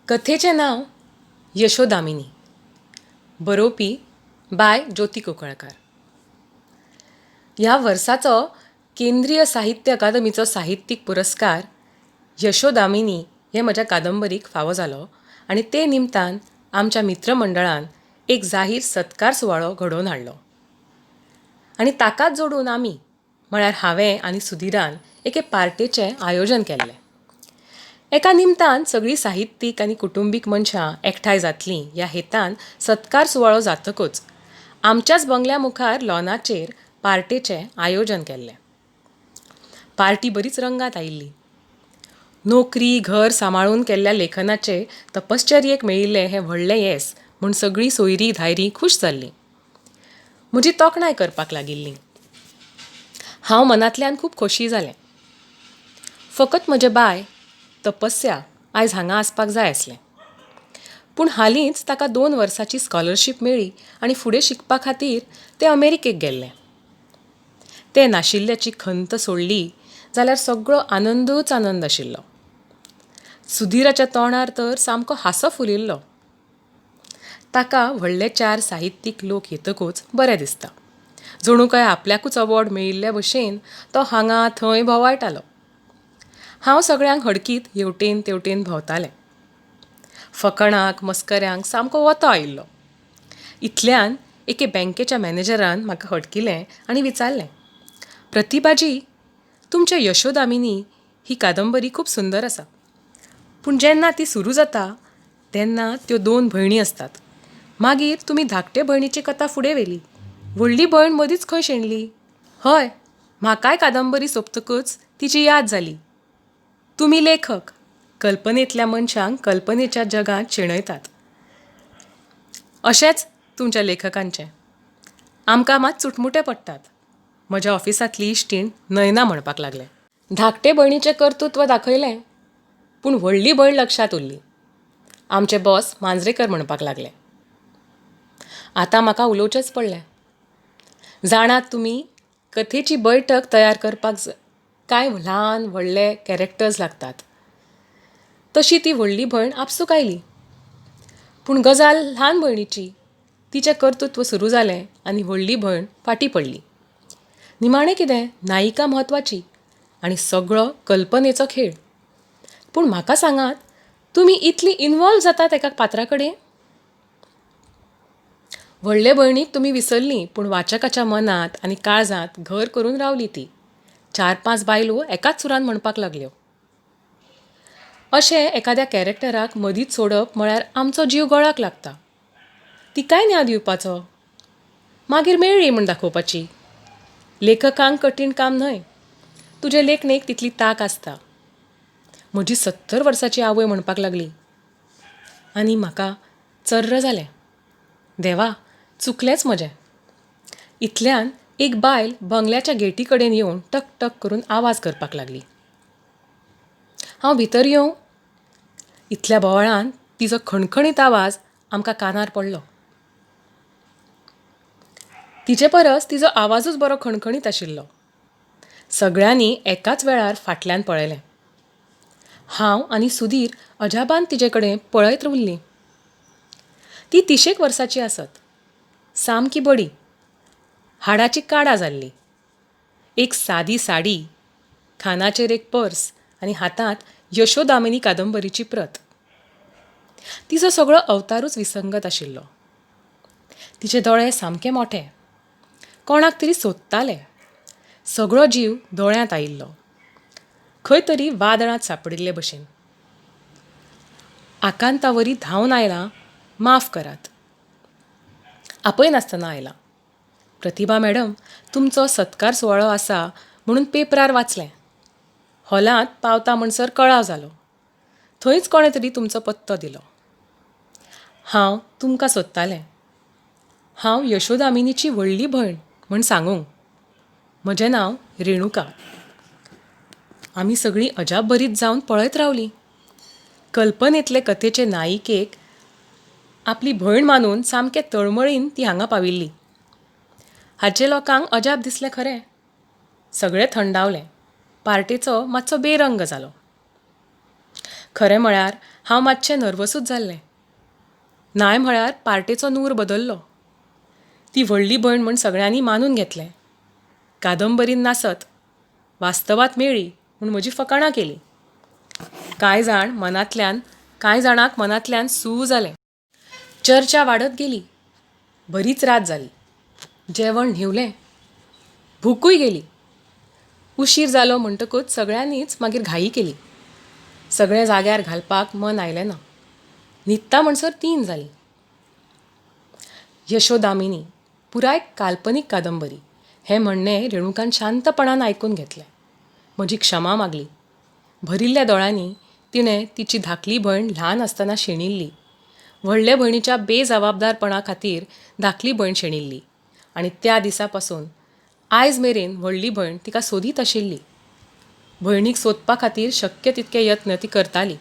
कथेचें नांव यशोदामिनी. बरोवपी बाय ज्योती कुंकळकार. ह्या वर्साचो केंद्रीय साहित्य अकादमीचो साहित्यीक पुरस्कार यशोदामिनी हे म्हज्या कादंबरीक फावो जालो आनी ते निमतान आमच्या मित्रमंडळान एक जाहीर सत्कार सुवाळो घडोवन हाडलो. आनी ताकाच जोडून आमी म्हळ्यार हांवें आनी सुधीरान एके पार्टेचें आयोजन केल्लें. एका निमतान सगळीं साहित्यीक आनी कुटुंबीक मनशां एकठांय जातलीं ह्या हेतान सत्कार सुवाळो जातकूच आमच्याच बंगल्या मुखार लॉनाचेर पार्टेचें आयोजन केल्लें. पार्टी बरीच रंगात आयिल्ली. नोकरी घर सांबाळून केल्ल्या लेखनाचे तपश्चर्येक मेळिल्लें हें व्हडलें येस म्हूण सगळीं सोयरीं धायरीं खूश जाल्लीं. म्हजी तोखणाय करपाक लागिल्लीं. हांव मनांतल्यान खूब खोशी जालें. फकत म्हजें बाय तपस्या आयज हांगा आसपाक जाय आसलें. पूण हालींच ताका 2 वर्सांची स्कॉलरशीप मेळ्ळी आनी फुडें शिकपा खातीर तें अमेरिकेक गेल्लें. तें नाशिल्ल्याची खंत सोडली जाल्यार सगळो आनंदूच आनंद आशिल्लो. सुधीराच्या तोंडार तर सामको हांसो फुलिल्लो. ताका व्हडले 4 साहित्यीक लोक येतकूच बरें दिसता. जणू काय आपल्याकूच अवॉर्ड मेळिल्ले भशेन तो हांगा थंय भोंवाळटालो. हांव सगळ्यांक हडकीत हेवटेन तेवटेन भोंवतालें. फकाणाक मस्कऱ्यांक सामको वतो आयिल्लो. इतल्यान एके बँकेच्या मॅनेजरान म्हाका हडकिलें आनी विचारलें, प्रतिभाजी, तुमच्या यशोदामिनी ही कादंबरी खूब सुंदर आसा. पूण जेन्ना ती सुरू जाता तेन्ना त्यो 2 भयणी आसतात. मागीर तुमी धाकटे भयणीची कथा फुडें व्हेली. व्हडली भयण मदींच खंय शेणली? हय, म्हाकाय कादंबरी सोंपतकूच तिची याद जाली. तुमी लेखक, कल्पनेंतल्या मनशांक कल्पनेच्या जगांत शेणयतात. अशेंच तुमच्या लेखकांचें. आमकां मात चुटमुटे पडटात. म्हज्या ऑफिसांतली इश्टीण नयना म्हणपाक लागलें. धाकटे भयणीचें कर्तृत्व दाखयलें, पूण व्हडली भयण लक्षांत उरली. आमचे बॉस मांजरेकर म्हणपाक लागले. आतां म्हाका उलोवचेंच पडलें. जाणात तुमी, कथेची बैठक तयार करपाक कांय ल्हान व्हडले कॅरेक्टर्स लागतात. तशी ती व्हडली भयण आपसूक आयली. पूण गजाल ल्हान भयणीची. तिचें कर्तृत्व सुरू जालें आनी व्हडली भयण फाटीं पडली. निमाणें कितें, नायिका म्हत्वाची आनी सगळो कल्पनेचो खेळ. पूण म्हाका सांगात, तुमी इतली इनवॉल्व जातात एका पात्रा कडेन? व्हडले भयणीक तुमी विसरलीं, पूण वाचकाच्या मनांत आनी काळजांत घर करून रावली ती. 4-5 बायलो एकाच सुरान म्हणपाक लागल्यो. अशें एखाद्या कॅरेक्टराक मदींच सोडप म्हळ्यार आमचो जीव गळाक लागता. तिकाय न्याय दिवपाचो, मागीर मेळ्ळी म्हूण दाखोवपाची. लेखकांक कठीण काम न्हय. तुजे लेखणेक तितली तांक आसता. म्हजी 70 वर्सांची आवय म्हणपाक लागली आनी म्हाका चर्र जालें. देवा, चुकलेंच म्हजें. इतल्यान एक बायल बंगल्याच्या गेटी कडेन येवन टक टक करून आवाज करपाक लागली. हांव भितर येवं? इतल्या बोवाळान तिचो खणखणीत आवाज आमकां कानार पडलो. तिचे परस तिचो आवाजूच बरो खणखणीत आशिल्लो. सगळ्यांनी एकाच वेळार फाटल्यान पळयलें. हांव आनी सुधीर अजाबान तिचे कडेन पळयत उरलीं. ती 30 वर्सांची आसत. सामकी बडी, हाडाची काडां जाल्ली. एक सादी साडी, खांदाचेर एक पर्स आनी हातांत यशोदामिनी कादंबरीची प्रत. तिचो सगळो अवतारूच विसंगत आशिल्लो. तिचे दोळे सामके मोठे, कोणाक तरी सोदताले. सगळो जीव दोळ्यांत आयिल्लो, खंय तरी वादळांत सांपडिल्ले भशेन. आकांतावरी धांवन आयलां, माफ करात. आपयनासतना आयलां. प्रतिभा मॅडम, तुमचो सत्कार सुवाळो आसा म्हणून पेपरार वाचलें. हॉलांत पावता म्हणसर कळाव जालो. थंयच कोणें तरी तुमचो पत्तो दिलो. हांव तुमकां सोदतालें. हांव यशोदामिनीची व्हडली भयण म्हूण सांगूंक. म्हजें नांव रेणुका. आमी सगळीं अजापभरीत जावन पळयत रावलीं. कल्पनेंतले कथेचे नायिकेक आपली भयण मानून सामके तळमळीन ती हांगा पाविल्ली. हाचें लोकांक अजाप दिसलें खरें. सगळें थंडावलें. पार्टेचो मातसो बेरंग जालो. खरें म्हळ्यार हांव मातशें नर्वसूच जाल्लें. नाय म्हळ्यार पार्टेचो नूर बदल्लो. ती व्हडली भयण म्हूण सगळ्यांनी मानून घेतलें. कादंबरीन नासत वास्तवांत मेळ्ळी म्हूण म्हजी फकाणां केलीं. कांय जाण मनांतल्यान कांय जाणांक मनांतल्यान सूऽ जालें. चर्चा वाडत गेली. बरीच रात जाली. जेवण न्हिवलें. भुकूय गेली. उशीर जालो म्हणटकूच सगळ्यांनीच मागीर घाई केली. सगळें जाग्यार घालपाक मन आयलें ना. न्हिदता म्हणसर तीन जालीं. यशोदामिनी पुराय काल्पनीक कादंबरी हें म्हणणें रेणुकान शांतपणान आयकून घेतलें. म्हजी क्षमा मागली. भरिल्ल्या दोळ्यांनी तिणें तिची धाकली भयण ल्हान आसतना शेणिल्ली. व्हडले भयणीच्या बेजबाबदारपणा खातीर धाकली भयण शेणिल्ली आनी त्या दिसा पसून आयज मेरेन व्हडली भयण तिका सोदीत आशिल्ली. भयणीक सोदपा खातीर शक्य तितके यत्न ती करताली.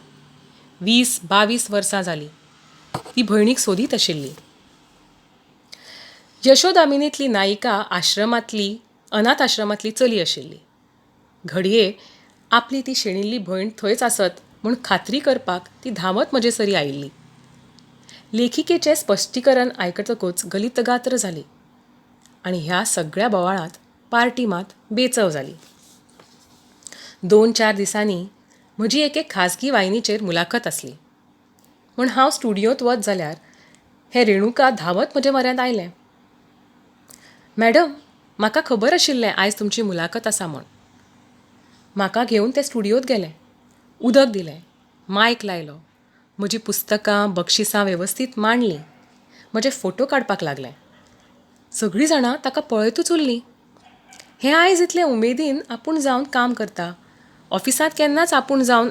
20, 22 वर्सां जालीं. ती भयणीक सोदीत आशिल्ली. यशोदामिनींतली नायिका आश्रमांतली अनाथ आश्रमांतली चली आशिल्ली. घडये आपली ती शेणिल्ली भयण थंयच आसत म्हूण खात्री करपाक ती धांवत म्हजे सरीं आयिल्ली. लेखिकेचें स्पश्टीकरण आयकतकूच गलितगात्र जाली आनी ह्या सगळ्या बोवाळांत पार्टी मात बेचव जाली. दोन चार दिसांनी म्हजी एके खाजगी वाहिनीचेर मुलाखत आसली. म्हूण हांव स्टुडियोंत वच जाल्यार हें रेणुका धांवत म्हजे म्हऱ्यांत आयलें. मॅडम, म्हाका खबर आशिल्लें आयज तुमची मुलाखत आसा म्हूण. म्हाका घेवन तें स्टुडियोंत गेलें. उदक दिलें. मायक लायलो. म्हजीं पुस्तकां, बक्षिसां वेवस्थीत मांडलीं. म्हजे फोटो काडपाक लागलें. सगळीं जाणां ताका पळयतूच उरलीं. हें आयज इतले उमेदीन आपूण जावन काम करता. ऑफिसांत केन्नाच आपूण जावन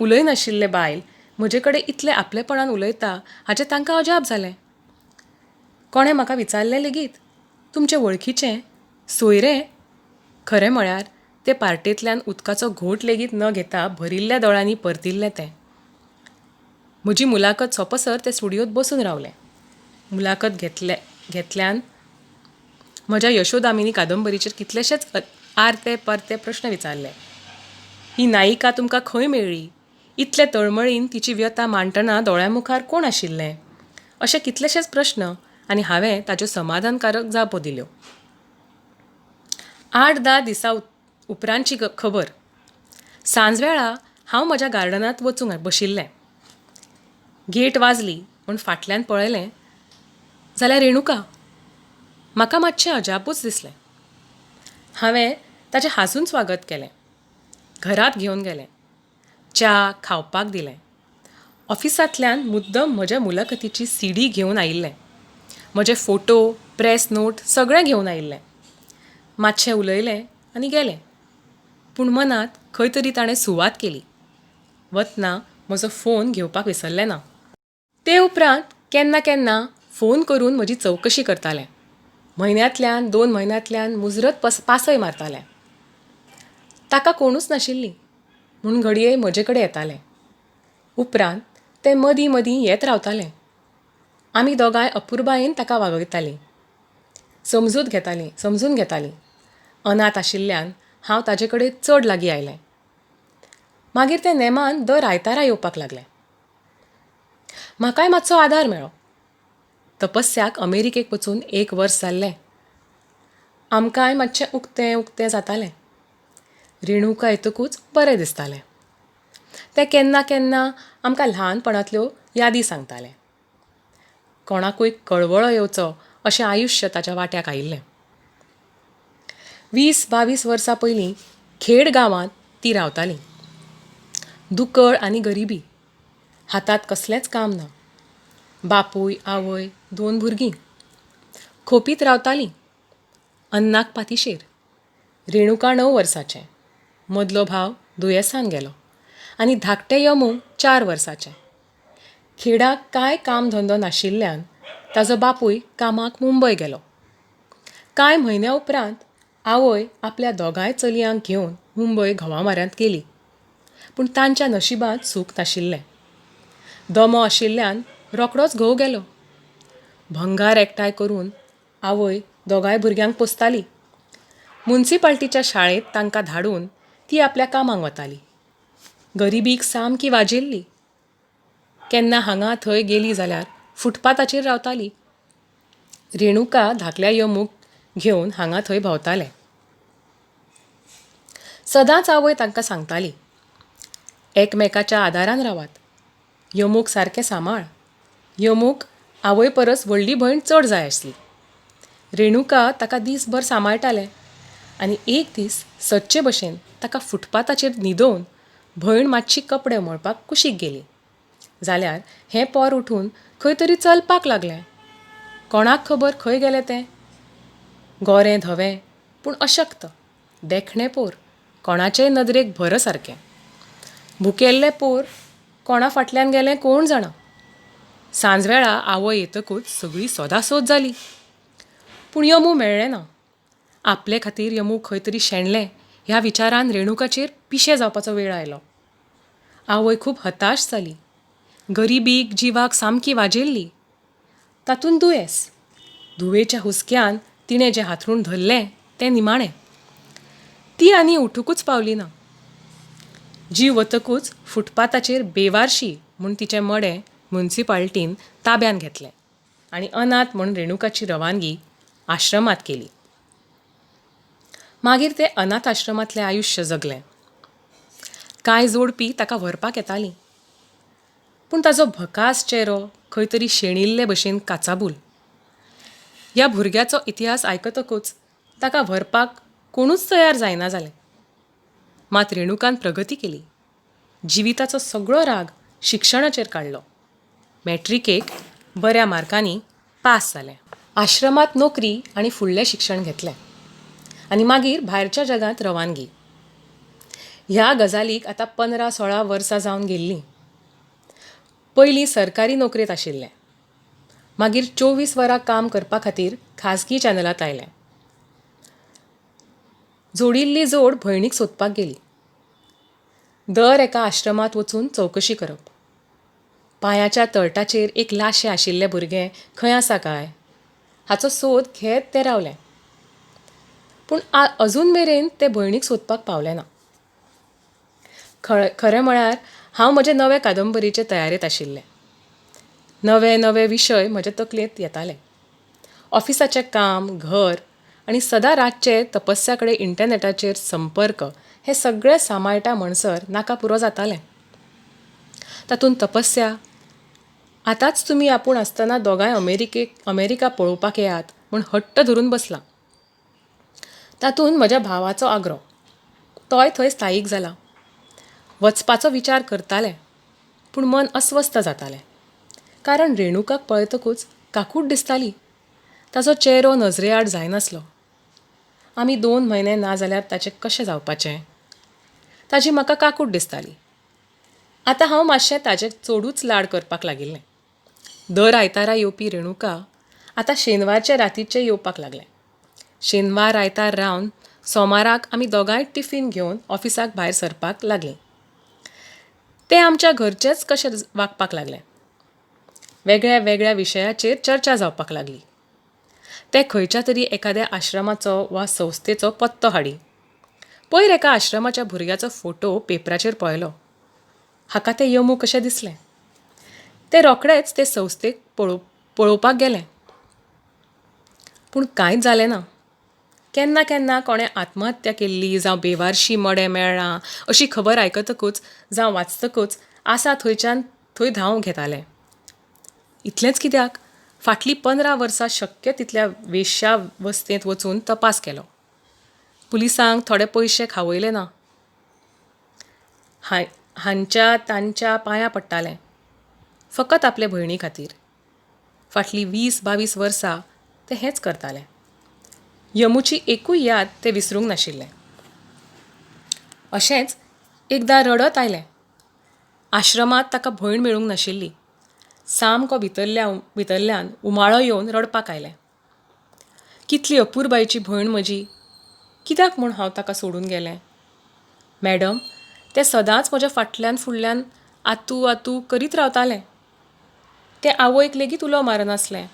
उलयनाशिल्लें बायल म्हजे कडेन इतलें आपलेपणान उलयता हाचें तांकां अजाप जालें. कोणें म्हाका विचारलें लेगीत, तुमचे वळखीचें? सोयरें? खरें म्हळ्यार ते पार्टेंतल्यान उदकाचो घोंट लेगीत न घेता भरिल्ल्या दोळ्यांनी परतिल्लें तें. म्हजी मुलाखत सोंपसर तें स्टुडियोंत बसून रावलें. मुलाखत घेतले घेतल्यान म्हज्या यशोदामिनी कादंबरीचेर कितलेशेच आरते परते प्रस्न विचारले. ही नायिका तुमकां खंय मेळ्ळी? इतले तळमळीन तिची व्यथा मांडटना दोळ्यां मुखार कोण आशिल्लें? अशे कितलेशेच प्रस्न आनी हांवें ताच्यो समाधानकारक जापो दिल्यो. आठ धा दिसां उपरांतची खबर. सांजवेळा हांव म्हज्या गार्डनांत वचूंक बशिल्लें. गेट वाजली म्हूण फाटल्यान पळयलें जाल्यार रेणुका. म्हाका मातशें अजापूच दिसलें. हांवें ताचें हांसून स्वागत केलें. घरांत घेवन गेलें. च्या, खावपाक दिलें. ऑफिसांतल्यान मुद्दम म्हज्या मुलाखतीची सी डी घेवन आयिल्लें. म्हजे फोटो, प्रेस नोट सगळें घेवन आयिल्लें. मातशें उलयलें आनी गेलें. पूण मनांत खंय तरी ताणें सुवात केली. वतना म्हजो फोन घेवपाक विसरलें ना. ते उपरांत केन्ना केन्ना फोन करून म्हजी चवकशी करतालें. म्हयन्यांतल्यान, दोन म्हयन्यांतल्यान मुजरत पासय मारतालें. ताका कोणूच नाशिल्लीं. म्हूण घडये म्हजे कडेन येतालें. उपरांत तें मदीं मदीं येत रावतालें. आमी दोगांय अपुरबायेन ताका वागयतालीं. समजूत घेतालीं, समजून घेतालीं. अनाथ आशिल्ल्यान हांव ताजे कडेन चड लागीं आयलें. मागीर तें नेमान दर आयतारा येवपाक लागलें. म्हाकाय मातसो आदार मेळ्ळो. तपस्याक अमेरिकेक वचून एक वर्स जाल्लें. आमकांय मातशें उकतें उकतें जातालें. रेणुका येतकूच बरें दिसतालें. तें केन्ना केन्ना आमकां ल्हानपणांतल्यो यादी सांगतालें. कोणाकूय कळवळो येवचो अशें आयुश्य ताच्या वांट्याक आयिल्लें. 20, 22 वर्सां पयलीं खेड गांवांत तीं रावतालीं. दुकळ आनी गरिबी. हातांत कसलेंच काम ना. बापूय, आवय, दोन भुरगीं. खोपींत रावतालीं. अन्नाक पातिशेर. रेणुका 9 वर्सांचें. मदलो भाव दुयेंसान गेलो आनी धाकटें यमू 4 वर्सांचें. खेडाक कांय कामधंदो नाशिल्ल्यान ताजो बापूय कामाक मुंबय गेलो. कांय म्हयन्या उपरांत आवय आपल्या दोगांय चलयांक घेवन मुंबय घोवा म्हऱ्यांत गेली. पूण तांच्या नशिबांत सूख नाशिल्लें. दमो आशिल्ल्यान रोखडोच घोव गेलो. भंगार एकठांय करून आवय दोगांय भुरग्यांक पोसताली. मुन्सिपाल्टीच्या शाळेंत तांकां धाडून ती आपल्या कामाक वताली. गरिबीक सामकी वाजेल्ली. केन्ना हांगा थंय गेली जाल्यार फुटपाथाचेर रावताली. रेणुका धाकल्या यमूक घेवन हांगा थंय भोंवतालें. सदांच आवय तांकां सांगताली, एकमेकाच्या आदारान रावात. यमूक सारकें सांबाळ. यमूक आवय परस व्हडली भयण चड जाय आसली. रेणुका ताका दीसभर सांबाळटालें आनी एक दीस सदचे भशेन ताका फुटपाथाचेर न्हिदोवन भयण मातशी कपडे उमळपाक कुशीक गेली. जाल्यार हें पोर उठून खंय तरी चलपाक लागलें. कोणाक खबर खंय गेलें तें. गोरें धवें पूण अशक्त, देखणें पोर, कोणाचेय नदरेक भर सारकें. भुकेल्लें पोर कोणा फाटल्यान गेलें कोण जाणा. सांजवेळा आवय येतकूच सगळी सोदासोद जाली. पूण यमू मेळ्ळें ना. आपले खातीर यमू खंय तरी शेणलें ह्या विचारान रेणुकाचेर पिशें जावपाचो वेळ आयलो. आवय खूब हताश जाली. गरिबीक जिवाक सामकी वाजेल्ली. तातूंत दुयेंस. धुवेच्या हुसक्यान तिणें जें हांथरूण धरलें तें निमाणें. ती आनी उठुंकूच पावली ना. जीव वतकूच फुटपाथाचेर बेवारशी म्हूण तिचें मडें मुन्सिपालटीन ताब्यांत घेतलें आनी अनाथ म्हूण रेणुकाची रवानगी आश्रमांत केली. मागीर तें अनाथ आश्रमांतलें आयुश्य जगलें. कांय जोडपी ताका व्हरपाक येतालीं. पूण ताजो भकास चेरो खंय तरी शेणिल्ले भशेन काचाबूल. ह्या भुरग्याचो इतिहास आयकतकूच ताका व्हरपाक कोणूच तयार जायना जाले. मात रेणुकान प्रगती केली. जिविताचो सगळो राग शिक्षणाचेर काडलो. मॅट्रिकेक बऱ्या मार्कांनी पास जालें. आश्रमांत नोकरी आनी फुडलें शिक्षण घेतलें आनी मागीर भायरच्या जगांत रवानगी. ह्या गजालीक आतां 15-16 वर्सां जावन गेल्लीं. पयलीं सरकारी नोकरेंत आशिल्लें. मागीर 24 वरां काम करपा खातीर खाजगी चॅनलांत आयलें. जोडिल्ली जोड भयणीक सोदपाक गेली. दर एका आश्रमांत वचून चवकशी करप. पांयाच्या तळटाचेर एक लाशें आशिल्लें भुरगें खंय आसा काय हाचो सोद घेत तें रावलें. पूण अजून मेरेन तें भयणीक सोदपाक पावलें ना. खरें म्हळ्यार हांव म्हजे नवे कादंबरीचे तयारेंत आशिल्लें. नवे नवे विशय म्हजे तकलेंत येताले. ऑफिसाचें काम, घर आनी सदां रातचें तपस्या कडेन इंटरनॅटाचेर संपर्क हें सगळें सांबाळटा म्हणसर नाका पुरो जातालें. तातूंत तपस्या आतांच तुमी आपूण आसतना दोगांय अमेरिका पळोवपाक येयात म्हूण हट्ट धरून बसलां. तातूंत म्हज्या भावाचो आग्रो. तोय थंय स्थायीक जाला. वचपाचो विचार करतालें पूण मन अस्वस्थ जातालें. कारण रेणुकाक पळयतकूच काकूट दिसताली. ताचो चेरो नजरेआड जायनासलो. आमी 2 म्हयने ना जाल्यार ताचें कशें जावपाचें? ताजी म्हाका काकूट दिसताली. आतां हांव मातशें ताजे चडूच लाड करपाक लागिल्लें. दर आयतारा येवपी रेणुका आतां शेनवारचे रातीचें येवपाक लागलें. शेनवार आयतार रावन सोमाराक आमी दोगांय टिफीन घेवन ऑफिसाक भायर सरपाक लागलीं. तें आमच्या घरचेंच कशें वागपाक लागलें. वेगळ्या वेगळ्या विशयाचेर चर्चा जावपाक लागली. तें खंयच्या तरी एखाद्या आश्रमाचो वा संस्थेचो पत्तो हाडी. पयर एका आश्रमाच्या भुरग्याचो फोटो पेपराचेर पळयलो. हाका तें यमू कशें दिसलें. तें रोखडेंच ते संस्थेक पळोवपाक गेलें. पूण कांयच जालें ना. केन्ना केन्ना कोणें आत्महत्या केल्ली जावं बेवारशी मडें मेळ्ळां अशी खबर आयकतकूच जावं वाचतकूच आसा थंयच्यान थंय धांव घेतालें. इतलेंच कित्याक, फाटलीं 15 वर्सां शक्य तितल्या वेश्यावस्थेंत वचून तपास केलो. पुलिसांक थोडे पयशे खावयले ना. हांच्या तांच्या पांयां पडटालें फकत आपले भयणी खातीर. फाटलीं 20-22 वर्सां ते हेंच करतालें. यमूची एकूय याद तें विसरूंक नाशिल्लें. अशेंच एकदां रडत आयलें. आश्रमांत ताका भयण मेळूंक नाशिल्ली. सामको भितरल्यान उमाळो येवन रडपाक आयलें. कितली अपुरबायेची भयण म्हजी, कित्याक म्हूण हांव ताका सोडून गेलें? मॅडम, तें सदांच म्हज्या फाटल्यान फुडल्यान आतू आतू करीत रावतालें. तें आवयक लेगीत उलो मारनासलें.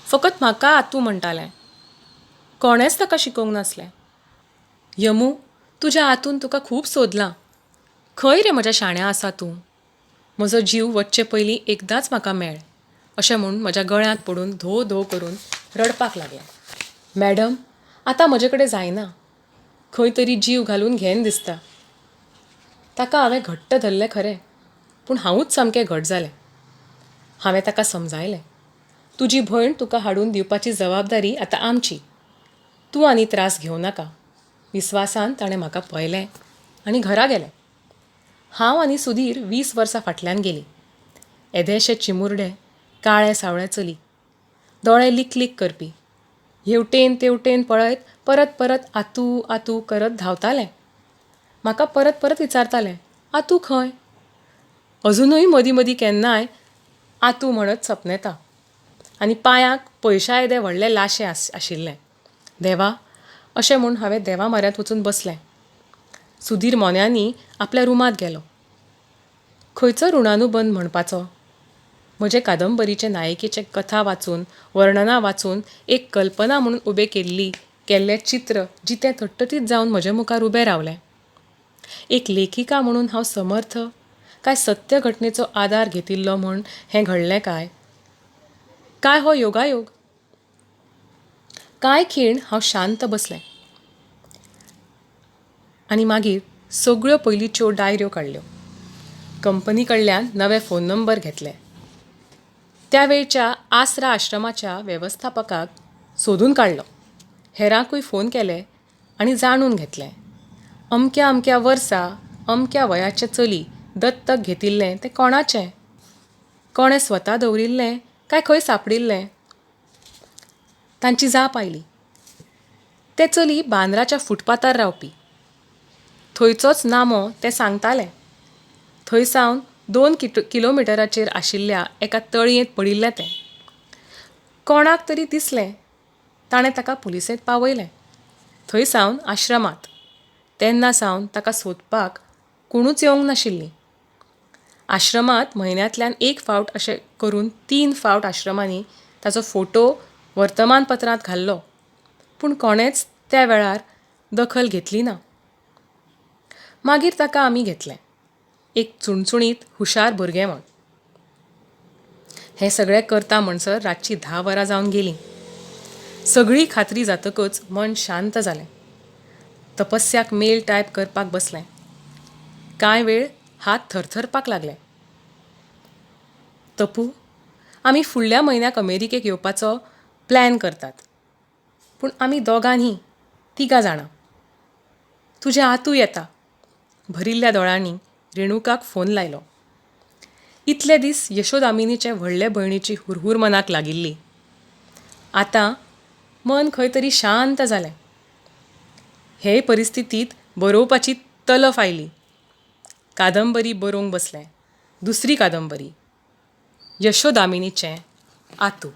फकत म्हाका आतू म्हणटालें. कोणेंच ताका शिकोवंक नासलें. यमू, तुज्या आतून तुका खूब सोदलां. खंय रे म्हज्या शाण्या आसा तूं? म्हजो जीव वचचे पयलीं एकदांच म्हाका मेळ. अशें म्हूण म्हज्या गळ्यांत पडून धो धो करून रडपाक लागलें. मॅडम, आतां म्हजे कडेन जायना. खंय तरी जीव घालून घेन दिसता. ताका हांवें घट्ट धरलें खरें, पूण हांवूच सामकें घट जालें. हांवें ताका समजायलें, तुजी भयण तुका हाडून दिवपाची जबाबदारी आतां आमची. तूं आनी त्रास घेवं नाका. विस्वासान ताणें म्हाका पळयलें आनी घरा गेलें. हांव आनी सुधीर 20 वर्सां फाटल्यान गेलीं. येदेशें चिमुरडें, काळें सावळें चली. दोळे लिकलीक करपी. हेवटेन तेवटेन पळयत परत परत आतू आतू करत धांवतालें. म्हाका परत परत विचारतालें, आतू खंय? अजुनूय मदीं मदीं केन्नाय आतू म्हणत सपनेता. आनी पांयांक पयशा येदें व्हडलें लाशें आशिल्लें. देवा, अशें म्हूण हांवें देवा म्हऱ्यांत वचून बसलें. सुधीर मोन्यांनी आपल्या रुमांत गेलो. खंयचो ऋणानुबंध म्हणपाचो? म्हजे कादंबरीचे नायिकेचे कथा वाचून, वर्णनां वाचून एक कल्पना म्हणून उबें केल्लें चित्र जितें तट्टटीत जावन म्हजे मुखार उबें रावलें. एक लेखिका म्हणून हांव समर्थ काय सत्य घटनेचो आदार घेतिल्लो म्हूण हें घडलें काय? काय हो योगायोग? कांय खीण हांव शांत बसलें आनी मागीर सगळ्यो पयलींच्यो डायऱ्यो काडल्यो. कंपनी कडल्यान नवे फोन नंबर घेतले. त्या वेळच्या आसरा आश्रमाच्या वेवस्थापकाक सोदून काडलो. हेरांकूय फोन केले आनी जाणून घेतलें, अमक्या अमक्या वर्सा अमक्या वयाचें चली दत्तक घेतिल्लें तें कोणाचें? कोणें स्वता दवरिल्लें काय खंय सांपडिल्लें? तांची जाप आयली, तें चली बांद्राच्या फुटपाथार रावपी. थंयचोच नामो तें सांगतालें. थंय सावन 2 किलोमिटराचेर आशिल्ल्या एका तळयेंत पडिल्लें तें. कोणाक तरी दिसलें, ताणें ताका पुलिसेंत पावयलें. थंय सावन आश्रमांत. तेन्ना सावन ताका सोदपाक कोणूच येवंक नाशिल्लीं. आश्रमांत म्हयन्यांतल्यान एक फावट अशें करून 3 फावट आश्रमांनी ताचो फोटो वर्तमानपत्रांत घाल्लो, पूण कोणेंच त्या वेळार दखल घेतली ना. मागीर ताका आमी घेतलें, एक चुणचुणीत हुशार भुरगें म्हूण. हें सगळें करता म्हणसर रातचीं 10 वरां जावन गेलीं. सगळी खात्री जातकच मन शांत जालें. तपस्याक मेल टायप करपाक बसलें. कांय वेळ हात थरथरपाक लागले. तपू, आमी फुडल्या म्हयन्याक अमेरिकेक येवपाचो प्लॅन करतात, पूण आमी दोगां न्ही, 3 जाणां. तुजें आतू येता. भरिल्ल्या दोळ्यांनी रेणुकाक फोन लायलो. इतले दीस यशोदामिनीचे व्हडले भयणीची हुरहूर मनाक लागिल्ली. आतां मन खंय तरी शांत जालें. हे परिस्थितींत बरोवपाची तलफ आयली. कादंबरी बरोवंक बसलें. दुसरी कादंबरी, यशोदामिनीचें आतू.